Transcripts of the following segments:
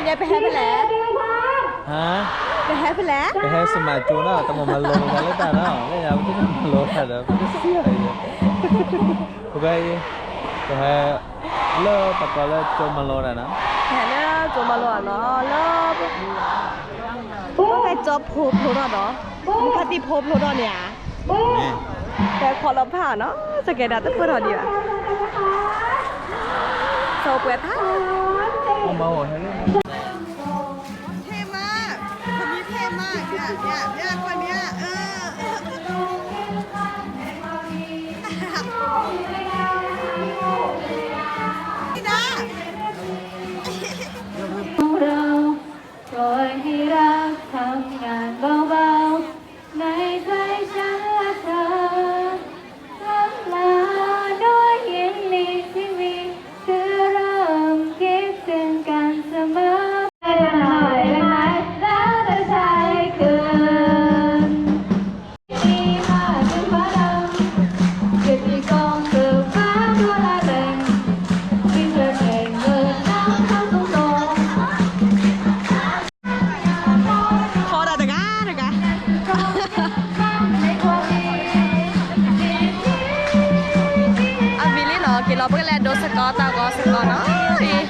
ပဟဲဖဲလဲၣ်, ဟါ, ပဟဲဖဲလဲၣ်, ပဟဲစမၤကၠိနီၤ, တမၤမၤလိတၢ်လၢတၢ်နီၤ, လၢညါပတမၤလိတၢ်ဒီး ပတစံးအီၤအံၤ, ပကဲအံၤ, ပဟဲ လၢပကိးလၢကၠိမၤလိတၢ်နီၤ, ပဟဲလၢကၠိမၤလိတၢ်နီၤ, လၢ ပဖဲကၠိဖိဖျိထီၣ်ဒီး, မူဖါတံၢ်ဖိဖျိထီၣ်န့ၣ်ဧါ, ဖဲခီလီၤဖးနီၤ, စကဲဒၣ်တပၢၢ်ထီၣ်ဒံးဘၣ်, ဆိပှဲၤဖး, เท่มาก คนนี้เท่มาก เนี่ย เนี่ย เนี่ย คนเนี้ย เออ เออ เออ นี่นะ ของเรา ปล่อยให้รักทำงานเบาๆ ในใจฉันและเธอ ทั้งลาด้วยยินดีที่มี คือเริ่มคิดถึงกันเสมอ หน่อยได้ไหม แล้วจะใช้คืน ที่มาถึงฟ้าดำ เกียรติกองเกือบฟ้าทั่วลาแบ่ง ที่เธอเก่งเลิศล้ำทั้งสองกอง ခီဒၣ်တဂၤတဂၤ အမံၤလံနီၤ, က့ၤလီၤပကလဲၤဒိစ့ၢ်ကီးတၢ်ဂီၤစ့ၢ်ကီးနီၤ,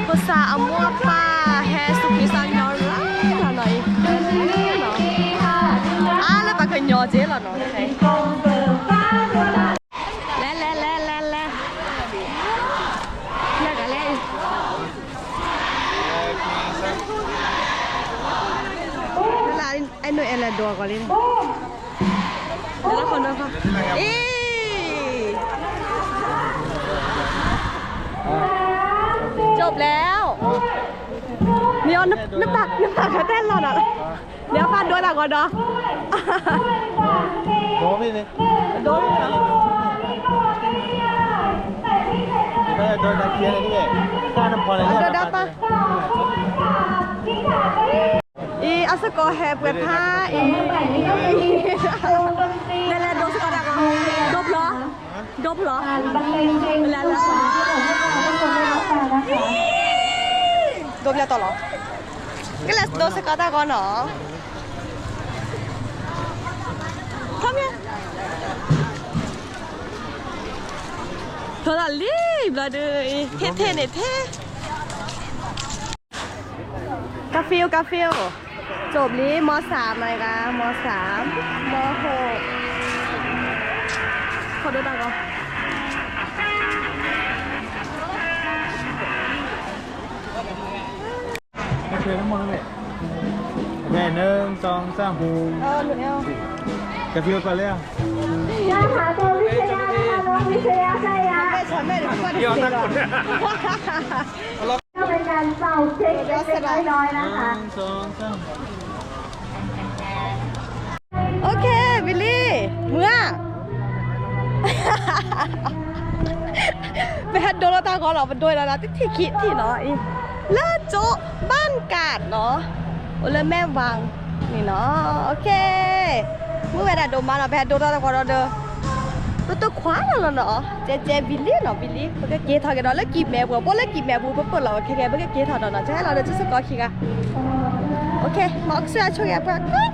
ဖိသၣ်အမိၢ်အပၢ် ဟဲစူးကွံာ်စၢ်ညီလၢ်လၢ်နီၤအံၤ, အါလၢပှၤကညီက့လီၤနီၤ, လဲၤလဲၤလဲၤလဲၤလဲၤ လဲၤကလဲၤ လၢ အဲၣ်နိၣ်အဲၣ်လဲၤဒိး အဂီၢ်လံ, လၢခီနီၤခီ, အံၤ จบแล้ว, နနပၢ်နပၢ်ကတဲလီၤနီၤ, နပၢ်ဒိတၢ်ဂီၤဒီး, ဒိ, ဒိ, ဒိတၢ်ပၢ် အံၤ အစ့ၢ်ကီးဟဲပှဲၤဖးအံၤ, လဲၤလဲၤဒိစ့ၢ်ကီးတၢ်ဂီၤ, ဒိဖျီ, ဒိဖျီ, လဲၤလဲၤ, ဒိဖျီတီၤလီၤ, ကလဲၤဒိစ့ၢ်ကီးတၢ်ဂီၤနီၤ, ထီၣ်မ့ၢ် ထီၣ်တၢ်လံဘျီဒုး, ထဲထဲန့ၣ်ထဲ, กาฟิล กาฟิล, จบလံ ม.สาม นะคะ ม.สาม ม.หก ขอดูตาก่อน โอเค ทั้งหมดเลย โอเค หนึ่ง สอง สาม เออ หนูแอล กาฟิลก่อนเลยอ่ะ เดี๋ยวนะคุณ ก็เป็นการเป่าเค้กเล็กๆน้อยๆนะคะ หนึ่ง สอง สาม โอเค บิลลี่ เมื่อ ပဟဲဒိလီၤတၢ်ဂီၤလီၤ ပဒိလီၤ တထံၣ်ခံထံၣ်နီၤအံၤ လၢကၠိ บ้านกาด နီၤ အိၣ်လၢ แม่วาง န့ၣ်နီၤ โอเค မုၢ်ဝဲဒၣ်ဒိၣ်မးနီၤ ပဟဲဒိတၢ်ဂီၤဒီး တခွါလီၤလီၤနီၤ ကဲကဲ ဘံလံနီၤ ဘံလံ ပကက့ၤထီၣ်က့ၤဒီးလၢကံၢ်မဲပူၤ ပအိၣ်လၢကံၢ်မဲပူၤ ပပၢၢ်လီၤခဲကဲ ပကက့ၤထီၣ်ဒီးနီၤ ကဟဲလီၤဒီး ကစ့ၢ်ကီးခံဂၤ โอเค မၤအီၣ်ကစၢ်ဆိၣ်ဂ့ၤပှၤကိး